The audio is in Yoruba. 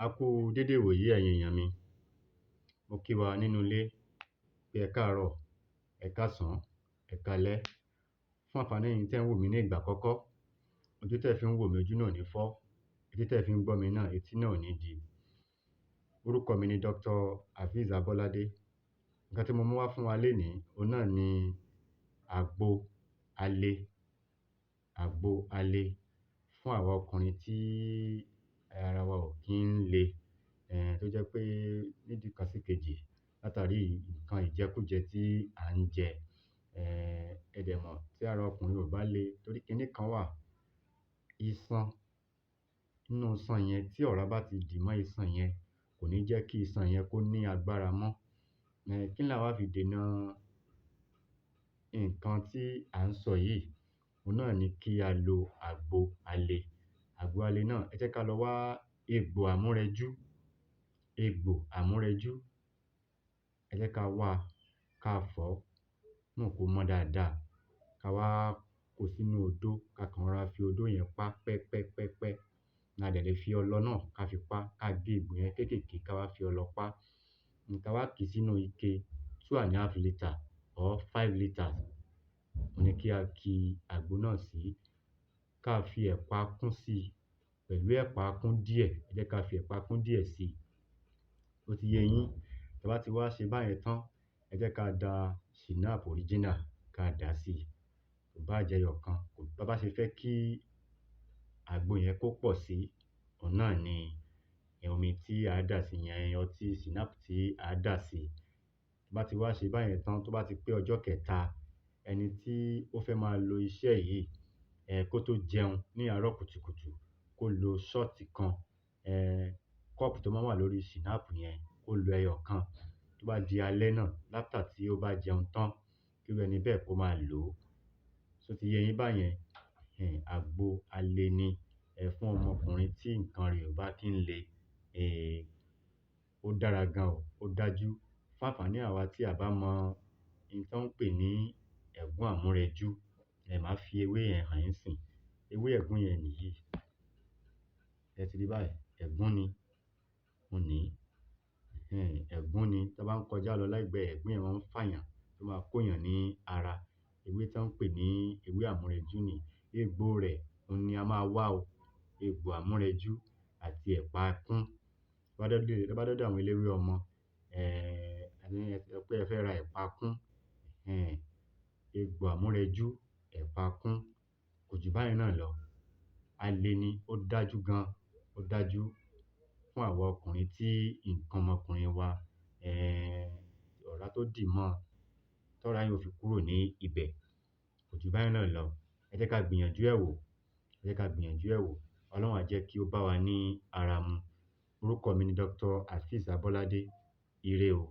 A kú u dédé ìwòyí ẹ̀yin èyàn mi. Mo kí wa nínú ilé pé ẹ káàárọ̀, ẹ káàsán, ẹ káalẹ́. Fún ànfàní ẹ̀yin tẹ́ ń wò mí ní ìgbà àkọ́kọ́, ojú tẹ́ fi ń wò mí, ojú náà ò ní fọ́, etí tẹ́ fi ń gbọ́ mi náà, etí náà ò ní di. Orúkọ mi ni Dr. Hafiz Abọ́ládé. Nǹkan tí mo mú wá fún wa lénìí, òhun náà ni àgbo ale, àgbo ale fún àwa ọkùnrin tí ara wa ò kí ń le, tó jẹ́ pé nídìí kan sí ìkejì, látàrí nǹkan ìjẹkújẹ tí à ń jẹ. Ẹ dẹ̀ mọ̀, tí ara ọkùnrin ò bá le, torí kiní kan wà, iṣan, nínú iṣan yẹn, tí ọ̀rá bá ti dì mọ́ iṣan yẹn, kò ní jẹ́ kí iṣan yẹn kó ní agbára mọ́. Kí là wá fi dènà nǹkan tí à ń sọ yìí? Òhun náà ni kí a lo àgbo ale. Àgbo ale náà, ẹ jẹ́ ká lọ wá egbò àmúrẹjú, egbò àmúrẹjú, ẹ jẹ́ ká wá a, ká fọ̀ ọ́ nù kó mọ́ dáadáa, ká wá kó o sínú odó, ká kàn rọra fi odó yẹn pá pẹ́pẹ́pẹ́pẹ́. A dẹ̀ lè fi ọlọ náà ká fi pá, ká gé egbò yẹn kéékèèké, ká wá fi ọlọ pá. Ká wá kì í sínú ike 2.5 litre or 5 litres òhun ni kí a ki àgbo náà sí. Ká fi ẹ̀pà kún sí i pẹ̀lú ẹ̀pà kún díẹ̀, ẹ jẹ́ ká fi ẹ̀pà kún díẹ̀ sí i. Ó ti yé yín? Tá bá ti wá ṣe báyẹn tán, ẹ jẹ́ ká da Shinap original, ká dà á sí i. Kò báà jẹ́ ẹyọ̀kan, bá bá ṣe fẹ́ kí àgbo yẹn kó pọ̀ sí, òhun náà ni omi tí à á dà sí i yẹn, ọtí Shinap tí à á dà sí i. Tá bá ti wá ṣe báyẹn tán, tó bá ti pé ọjọ́ kẹta, ẹni tí ó fẹ́ máa lo iṣẹ́ yìí, kó tó jẹun ní àárọ̀ kùtùkùtù, kó lo shot kan, cup tó máa ń wà lórí Shinap yẹn, kó lo ẹyọ kan. Tó bá di alẹ́ náà, after tí ó bá jẹun tán, kí irú ẹni bẹ́ẹ̀ kó máa lò ó. Ṣó ti yé yín báyẹn? Àgbo ale ni fún ọmọkùnrin tí nǹkan rẹ̀ ò bá kí ń le. Ó dára gan o, ó dájú. Fún ànfàní àwa tí à bá mọ n tán ń pè ní ẹ̀gún àmúrẹjú, màá fi ewé yẹn hàn yín ńsìnyí. Ewé ẹ̀gún yẹn nìyí. Ẹ ti rí báyìí, ẹ̀gún ni, òun nìí. Ẹ̀gún ni, tán bá ń kọjá lọ lẹ́gbẹ̀ẹ́ ẹ̀, ẹ̀gún yẹn máa ń fàyàn, tó máa kóyàn ní ara. Ewé tán ń pè ní ewé àmúrẹjú nìí. Egbò rẹ̀, òun ni a máa wá o. Egbò àmúrẹjú àti ẹ̀pà kún. Tẹ́ bá dọ́dọ̀ àwọn eléwé ọmọ, ẹ ní ẹ sọ pé ẹ fẹ́ ra ẹ̀pà kún, egbò àmúrẹjú, ẹ̀pà kún, kò jù báyẹn náà lọ. Ale ni, ó dájú gan, ó dájú fún àwa ọkùnrin tí nǹkan ọmọkùnrin wa, ọ̀rá tó dì mọ́, tọ́ràá yẹn ó fi kúrò ní ibẹ̀. Kò jù báyẹn náà lọ. Ẹ jẹ́ ká gbìyànjú ẹ̀ wò, ẹ jẹ́ ká gbìyànjú ẹ̀ wò. Ọlọ́run á jẹ́ kí ó bá wa ní ara mu. Orúkọ mi ni Dr. Hafiz Abọ́ládé. Ire o.